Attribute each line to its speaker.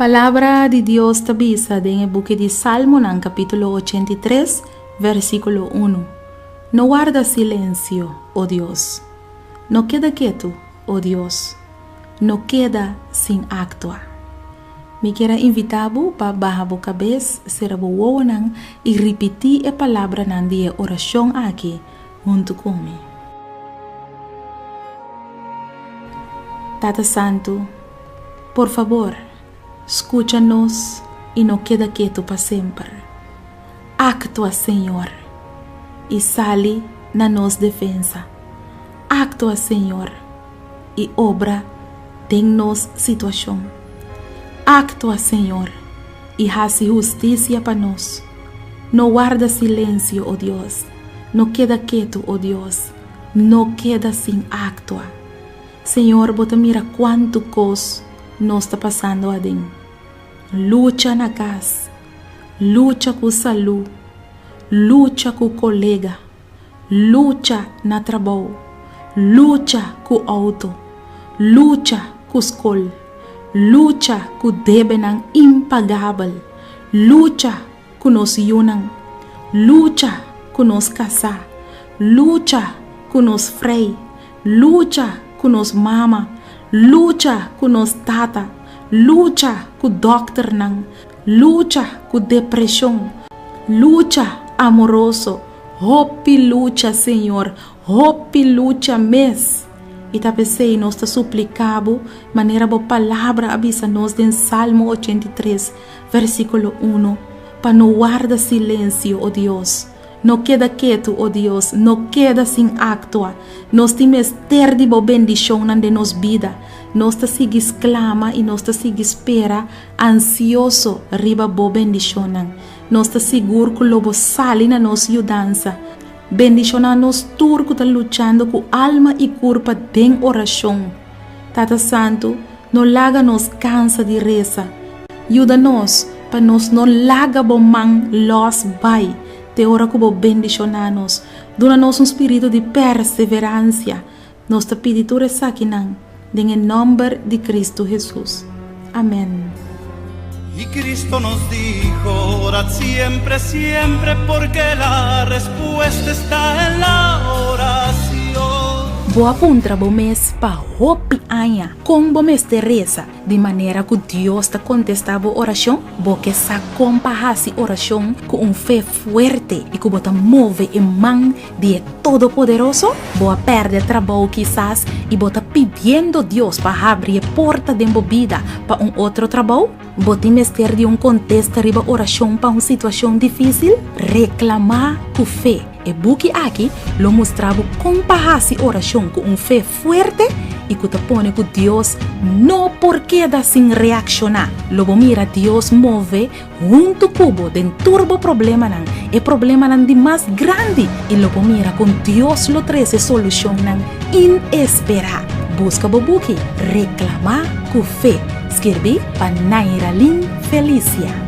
Speaker 1: Palabra di Dios ta bisa den e buki di Salmonan kapítulo 83, versíkulo 1, No warda silensio, o Dios. No keda ketu, o Dios. No keda sin aktua. Mi kier a invitá bo pa baha bo kabes, sera bo wowonan i ripití e palabranan di e orashon aki huntu ku mi. Tata Santu, por fabor, skucha nos i no keda ketu pa semper. Aktua, Señor, i sali na nos defensa. Aktua, Señor, i obra den nos situashon. Aktua, Señor, i hasi hustisia pa nos. No warda silensio, o Dios, no keda ketu, o Dios, no keda sin aktua. Señor, bo ta mira kuantu kos nos ta pasando aden. Lucha na kas, lucha ku salú, lucha ku kolega, lucha na trabou, lucha ku outo, lucha ku skol, lucha ku debenan impagabel, lucha ku nos yunan, lucha ku nos kasá, lucha ku nos frei, lucha ku nos mama, lucha ku nos tata, lucha ku dòkternan, lucha ku depreshon, lucha amoroso, hopi lucha, Señor, hopi lucha mes. I ta p'esei nos ta supliká bo manera bo Palabra a bisa nos den Salmo 83, versíkulo 1, pa no warda silensio, o Dios. No keda ketu, o Dios, no keda sin aktua. Nos tin mester di bo bendishonnan den nos bida. Nos ta sigui sklama i nos ta sigui spera ansioso riba bo bendishonnan. Nos ta sigur ku lo bo sali na nos yudansa. Bendishoná nos tur ku ta luchando ku alma i kurpa den orashon. Tata Santu, no laga nos kansa di resa. Yuda nos pa nos no laga bo man lòs bai te ora ku bo bendishoná nos. Duna nos un spiritu di perseveransia. Nos ta pidi tur esakinan den e nòmber di Kristu Hesus. Amèn.
Speaker 2: Y Cristo nos dijo, orad siempre, siempre, porque la respuesta está en la oración.
Speaker 1: Bo a puntra bo mes pa hopi aña kon bo mester resa di manera ku Dios ta kontestá bo orashon? Bo ke sa kon pa hasi orashon ku un fe fuerte i ku bo ta move e man di e Todopoderoso? Bo a pèrdè trabou kisas i bo ta pidiendo Dios pa habri e porta den bo bida pa un otro trabou? Bo tin mester di un kontesta riba orashon pa un situashon difísil? Reklamá ku fe! E buki aki lo mustra bo kon pa hasi orashon ku un fe fuerte i ku ta pone ku Dios no por keda sin reakshoná. Lo bo mira Dios move Huntu ku bo den tur bo problemanan, e problemanan di mas grandi, i lo bo mira kon Dios lo trese solushonnan inesperá. Buska bo buki Reklamá ku Fe, skirbí pa Nairalyn Felicia.